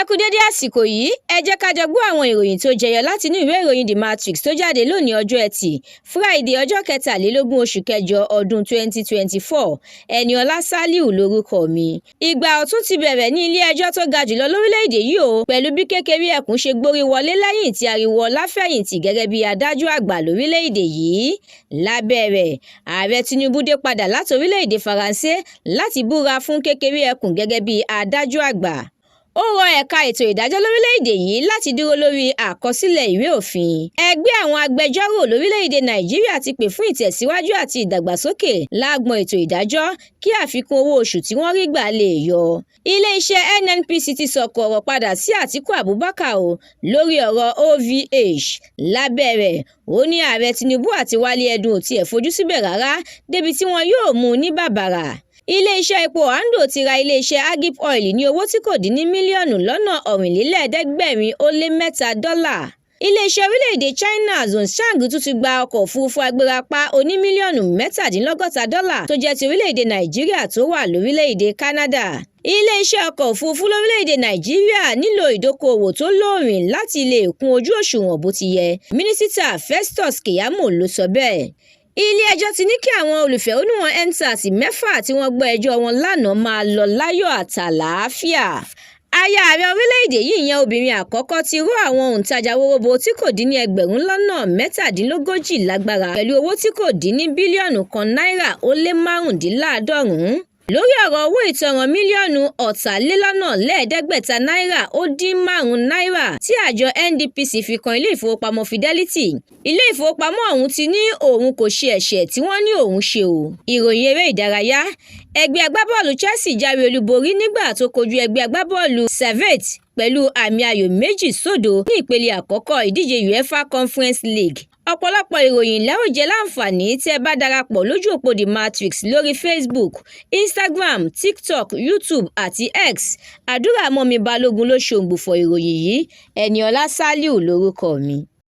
Ẹ kú dédé àsìkò yìí. Ẹ jẹ́ ká jọ gbọ́ àwọn ìròyìn tó jẹyọ láti inú ìwé ìròyìn The Matrix tó jáde lónìí, ọjọ́ Ẹtì Friday, ọjọ́ 23 oṣù kẹjọ ọdún 2024. Ẹniọlá Saliu lórúkọ mi. Ìgbà ọ̀tun ti bẹ̀rẹ̀ ní ilé ẹjọ́ tó ga jùlọ lórílẹ̀‐èdè yìí o, pẹ̀lú bí Kékeré Ẹkùn ṣe gbórí wọlé lẹ́yìn tí Ariwoọlá fẹ̀yìntì gẹ́gẹ́ bí adájọ́ àgbà lórílẹ̀‐èdè yìí. Lábẹ́ rẹ̀, Ààrẹ Tinubu dé padà láti orílẹ̀‐èdè Faransé láti búra fún Kékeré Ẹkùn gẹ́gẹ́ bí adájọ́ àgbà. Ó rọ ẹ̀ka ètò ìdájọ́ lórílẹ̀‐èdè yìí láti dúró lórí àkọsílẹ̀ ìwé òfin. Ẹgbẹ́ àwọn agbẹjọ́rò lórílẹ̀‐èdè Nàìjíríà ti pè fún ìtẹ̀síwájú àti ìdàgbàsókè lágbọn ètò ìdájọ́ kí àfikún owó oṣù tí wọ́n rí gbà lè yọ. Iléeṣẹ́ NNPC ti sọ̀kò ọ̀rọ̀ padà sí Àtíkù Abubakar o lórí ọ̀rọ̀ OVH. Lábẹ́ rẹ̀, ó ní Ààrẹ Tinubu àti Wálé Ẹdùn ò tiẹ̀ fojú síbẹ̀ rárá débi tí wọn yóò mú un ní bàbàrà. Iléeṣẹ́ epo Oando ti ra iléeṣẹ́ Agip Oil ní owó tí kò dín ní mílíọ̀nù 783 dọ́là. Iléeṣẹ́ orílẹ̀-èdè China Zhongshan tún ti gba ọkọ̀ òfurufú agbérapá oní mílíọ̀nù 67 dọ́là tó jẹ́ ti orílẹ̀-èdè Nàìjíríà tó wà lórílẹ̀-èdè Canada. Iléeṣẹ́ ọkọ̀ òfurufú lórílẹ̀-èdè Nàìjíríà nílò ìdókòòwò tó lóòrìn láti lè kún ojú òṣùwọ̀n bó ti yẹ, Mínísítà Festus Keyamo ló sọ bẹ́ẹ̀. Ilé-ẹjọ́ ti ní kí àwọn olùfẹ̀hónúhàn EndSARS mẹ́fà tí wọ́n gbọ́ ẹjọ́ wọn lánàá máa lọ láyọ̀ àtàlàáfíà. Aya ààrẹ orílẹ̀-èdè yìí, ìyẹn obìnrin àkọ́kọ́, ti rọ àwọn òǹtajà wóróbo tí kò dín ní 37,000 lágbára pẹ̀lú owó tí kò dín ní bílíọ̀nù 1 náírà ó lé 95 lórí ọ̀rọ̀ owó ìtanràn mílíọ̀nù 505 ó dín 5 náírà tí àjọ NDPC fi kan ilé ìfowópamọ́ Fidelity. Ilé ìfowópamọ́ ọ̀hún ti ní òun kò ṣe ẹ̀ṣẹ̀ tí wọ́n ní òun ṣe o. Ìròyìn eré ìdárayá: Ẹgbẹ́ agbábọ́ọ̀lù Chelsea jáwé olúborí nígbà tó kojú ẹgbẹ́ agbábọ́ọ̀lù Servette pẹ̀lú àmì ayò 2-0 ní ìpele àkọ́kọ́ ìdíje UEFA Conference League. Ọ̀pọ̀lọpọ̀ ìròyìn lẹ́ ó jẹ́ láǹfààní tí ẹ bá darapọ̀ lójú òpó The Matrix lórí Facebook, Instagram, TikTok, YouTube àti X. Àdúràmọ́mi Balógun ló ṣòǹgbùfọ̀ ìròyìn yìí. Ẹniọlá Saliu lórúkọ mi.